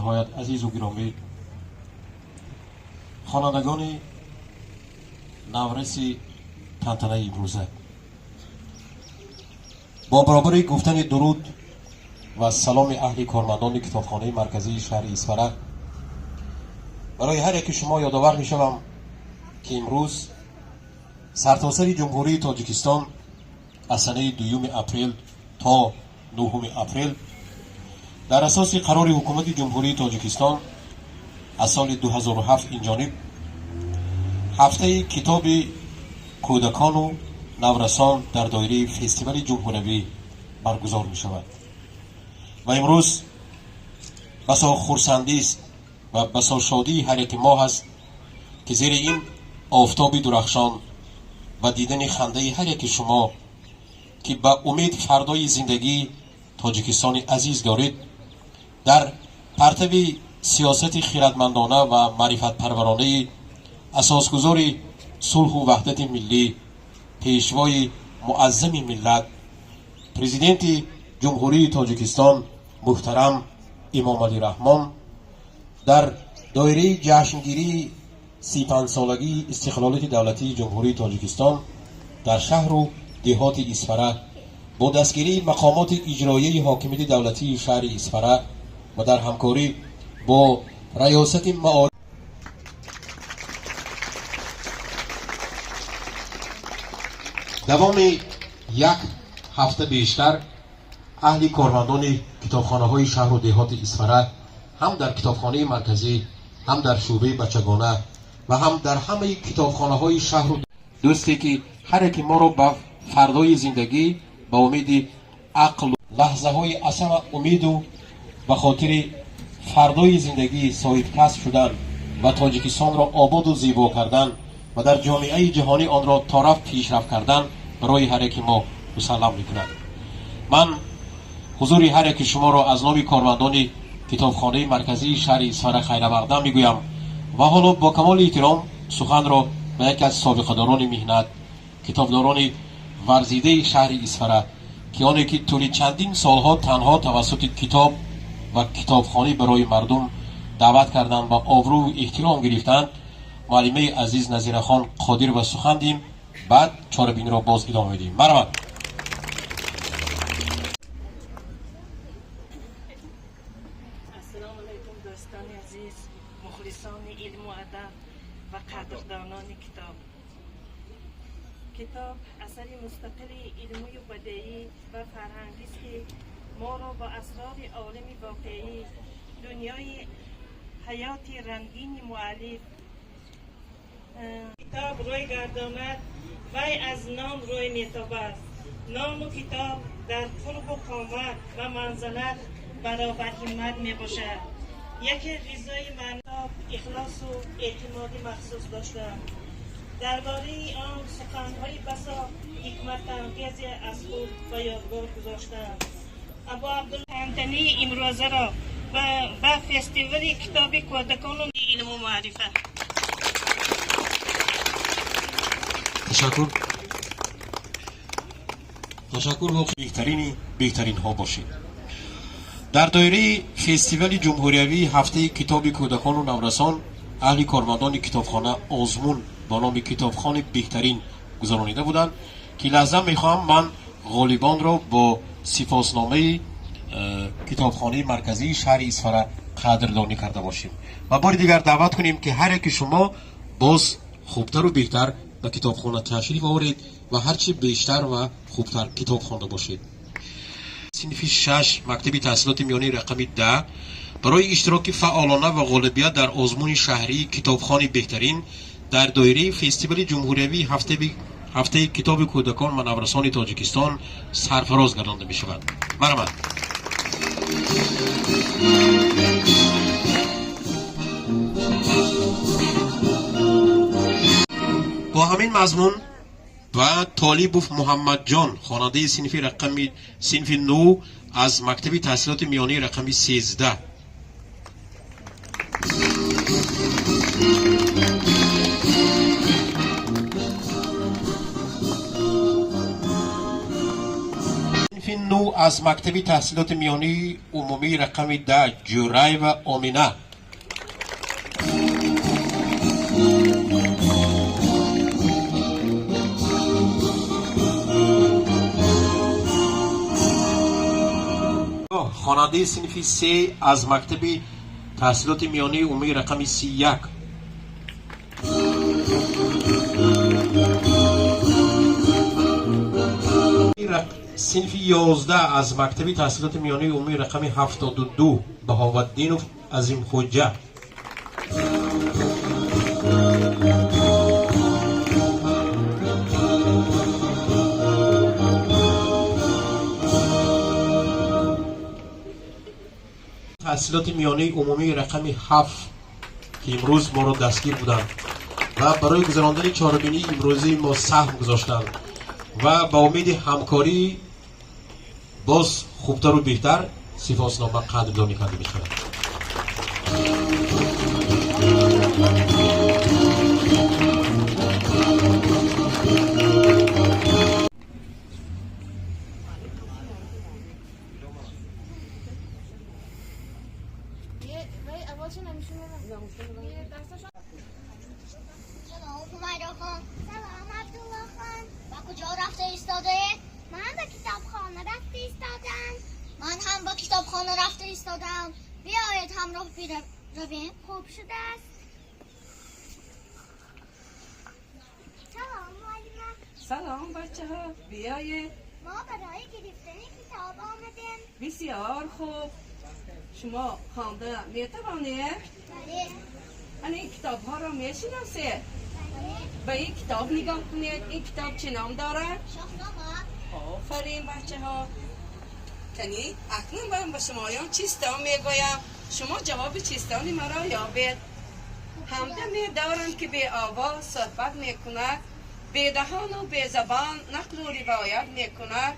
Ниҳоят азизу гиромӣ, хонандагони навраси тантанаи имрӯза, бо баробари гуфтани дуруд ва саломи аҳли кормандони китобхонаи марказии шаҳри Исфара барои ҳар яки шумо ёдовар мешавам, ки имрӯз сартосари Ҷумҳурии Тоҷикистон аз санаи 2 апрел то 9 апрел дар асоси қарори Ҳукумати Ҷумҳурии Тоҷикистон аз соли 2007 инҷониб ҳафтаи китоби кӯдакону наврасон дар доираи фестивали ҷумҳуравӣ баргузор мешавад. Ва имрӯз басо хурсандист ва басо шодии ҳар яки мо ҳаст, ки зери ин офтоби дурахшон ва дидани хандаи ҳар яки шумо, ки ба умед фардои зиндагии Тоҷикистони азиз доред, дар партави сиёсати хиратмандона ва маърифатпарваронаи асосгузори сулҳу ваҳдати миллӣ, пешвои муаззами миллат, Президенти Ҷумҳурии Тоҷикистон муҳтарам Эмомалӣ Раҳмон, дар доираи ҷашнгирии 35-солагии истиқлолияти давлатии Ҷумҳурии Тоҷикистон дар шаҳру деҳоти Исфара бо дастгирии мақомоти иҷроияи ҳокимияти давлатии шаҳри Исфара ва дар ҳамкорӣ бо раёсати маориф давоми як ҳафта бештар аҳли кормандони китобхонаҳои шаҳру деҳоти Исфара ҳам дар китобхонаи марказӣ, ҳам дар шӯъбаи бачагона ва ҳам дар ҳамаи китобхонаҳои шаҳру дӯсте, ки ҳар яке моро ба фардои зиндагӣ ба умеди ақлу лаҳзаҳои асама умеду ба хотири фардои зиндагӣ соҳибкасб шудан ва Тоҷикистонро ободу зебо кардан ва дар ҷомеаи ҷаҳонӣ онро торафт пешрафт кардан барои ҳар яки мо мусаллам мекунад. Ман ҳузури ҳар яки шуморо аз номи кормандони китобхонаи марказии шаҳри Исфара хайрамақдам мегӯям ва ҳоло бо камоли эҳтиром суханро ба яке аз собиқадорони меҳнат, китобдорони варзидаи шаҳри Исфара, ки оне ки тӯли чандин солҳо танҳо тавассути китоб ва китобхонӣ барои мардум даъват карданд ва обрӯву эҳтиром гирифтанд, муаллимаи азиз Назирахон Қодир ва сухан диҳем, баъд чорабиниро боз идома медиҳем. Марҳамат. Ассалому алайкум, дӯстони азиз, мухлисони илму адаб ва қадрдонони китоб. Китоб асари мустақили илмию бадеӣ ва фарҳангист, ки моро бо асрори олами воқеӣ, дунёи ҳаёти рангини муаллиф китоб рӯй гардонад, вай аз ном рӯй метобад. Ному китоб дар қурбу қомат ва манзалат баробарҳиммат мебошад. Яке ғизои маъноб, ихлосу эътимоди махсус доштам. Дар бораи он суханҳои басо ҳикматангезе аз худ ба ёдгор гузоштам. Абу Абдултантании имрӯзаро ба фестивали китоби кӯдакону илму маърифат. Ташаккур, ташаккур. Беҳтарини беҳтаринҳо бошед. Дар доираи фестивали ҷумҳуриявии ҳафтаи китоби кӯдакону наврасон аҳли кормандони китобхона озмун бо номи китобхони беҳтарин гузаронида буданд, ки лаҳза мехоҳам ман ғолибонро бо сипосномаи китобхонаи марказии шаҳри Исфара қадрдонӣ карда бошем ва бори дигар даъват кунем, ки ҳар яки шумо боз хубтару беҳтар ба китобхона ташриф оваред ва ҳарчи бештар ва хубтар китоб хонда бошед. Синфи 6 мактаби таҳсилоти миёнаи рақами 10 барои иштироки фаъолона ва ғолибият дар озмуни шаҳрии китобхони беҳтарин дар доираи фестивали ҷумҳуриявии ҳафтаи китоби кӯдакон ва наврасони Тоҷикистон сарфароз гардонда мешавад. Марҳамат. Бо ҳамин мазмун ва Толибов Муҳаммадҷон, хонандаи синфи рақами синфи 9 аз мактаби таҳсилоти миёнаи рақами 13. Синфи 9. 2 аз мактаби таҳсилоти миёнии умумии рақами 10 Ҷӯраева Омина. Хонандаи синфи 3 аз мактаби таҳсилоти миёнии умумии рақами 31. Синфи 11 аз мактаби таҳсилоти миёнии умумии рақами 72 Баҳоваддинов Азимхоҷа. Таҳсилоти миёнаи умумии рақами 7 ки имрӯз моро дастгир буданд ва барои гузарондани чорабинии имрӯзии мо саҳм гузоштанд ва ба умеди ҳамкорӣ боз хубтару беҳтар сипоснома қадрдонӣ карда мешавад. سلام حمیرا خان. سلام عبدالله خان. با کجا رفته ایستاده؟ من به کتابخانه رفته ایستادم. من هم با کتابخانه رفته ایستادم. بیایید همراه برویم. خوب شده است. سلام معلمه. سلام بچه ها، بیایید. ما برای گرفتن کتاب آمدیم. بسیار خوب. شما خوانده میتوانید؟ بله. این کتاب ها را میشناسید؟ بله. به این کتاب نگاه کنید. این کتاب چه نام دارد؟ شاهنامه. آفرین بچه ها. کنی اکنون من به شمایان چیستان میگویم، شما جواب چیستانی مرا یابید. همدمی دارم که به آواز صحبت میکند، به دهان و به زبان نقل و روایت میکند،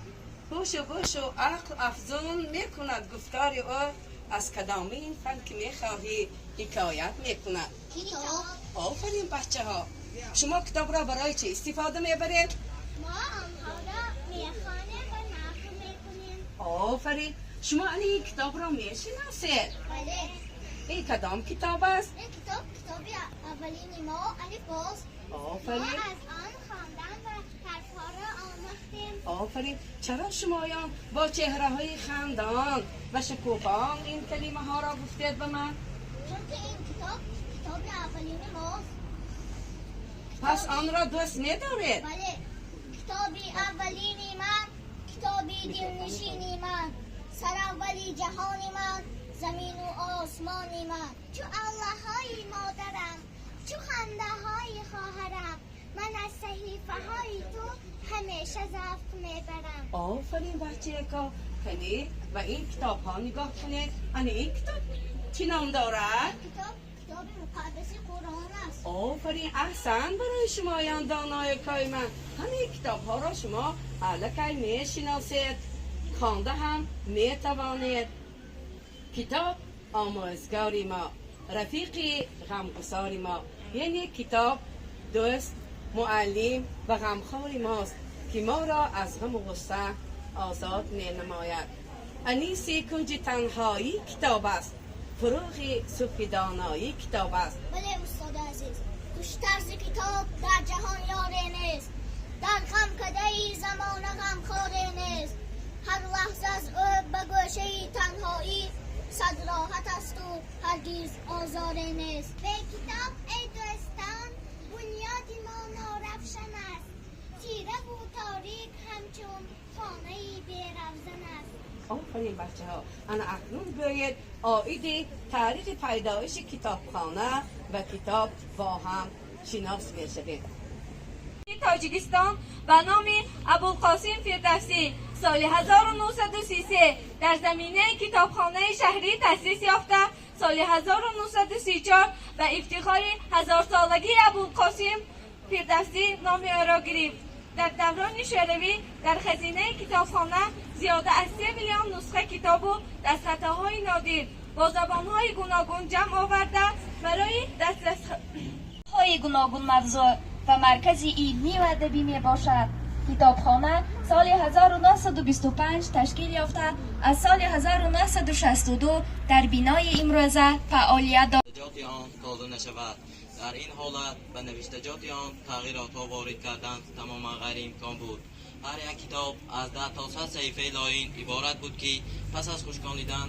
هوش و گوش و عقل افزون میکند. گفتار او از کدامی این فن که میخواهی حکایت میکند. کتاب. آفرین بچه ها. شما کتاب را برای چه استفاده میبرید؟ ما آنها را میخوانیم و نقل میکنیم. آفرین. شما این کتاب را میشناسید؟ بله. این کدام کتاب است؟ این کتاب کتاب اولین ما الف باز. آفرین. ما از آن خواندن و حرفها را آموختیم. آفرین. چرا شمایان با چهره های خندان و شکوفان این کلمه ها را گفتید به من؟ چون که این کتاب کتاب اولین ماست. پس آن را دوست می‌دارید؟ بله. کتاب اولین من، کتاب دلنشین من، سر اولی جهان من، زمین و آسمان من. چو الله های مادرم، چو خنده های خواهرم، من از صحیفه های تو همیشه ذوق میبرم. آفرین بچه کا. کنی و این کتاب ها نگاه کنید. این کتاب چی نام دارد؟ کتاب کتاب مقدس قرآن است. آفرین، احسن برای شمایان دانای کای من. همه کتاب ها را شما الکی میشناسید، خوانده هم میتوانید. کتاب آموزگار ما، رفیق غمگسار ما، یعنی کتاب دوست، معلم و غمخوار ماست که ما را از غم و غصه آزاد می نماید. انیس کنج تنهایی کتاب است، فروغ صبح دانایی کتاب است. بله استاد عزیز، خوشترز کتاب در جهان یاری نیست، در غم کده زمان غمخواری نیست. هر لحظه از او به گوشه تنهایی، صد راحت است و هرگز آزاری نیست. به کتاب ای دوستان بنیاد ما ناروشن است، تیره و تاریک همچون خانه بی‌روزن است. آفرین بچه ها. انا اکنون بیایید عاید تاریخ پیدایش کتابخانه و کتاب با هم شناس میشویم. تاجیکستان به نام ابوالقاسم فردوسی سال 1933 در زمینه کتابخانه شهری تأسیس یافته، سال 1934 به افتخار هزار سالگی ابوالقاسم فردوسی نام او را گرفت. در دوران شوروی در خزینه کتابخانه زیاده از 3 میلیون نسخه کتاب و دستخط‌های نادر با زبان‌های گوناگون جمع آورده برای دسترس‌های گوناگون موضوع و مرکز علمی و ادبی می باشد. Китобхона соли 1925 ташкил ёфта, аз соли 1962 дар бинои имрӯза фаъолият дорад. Навиштаҷоти он тоза нашавад. Дар ин ҳолат ба навиштаҷоти он тағйиротҳо ворид кардан тамоман ғайриимкон буд. Ҳар як китоб аз 10 то 100 саҳифаи лоин иборат буд, ки пас аз хушконидан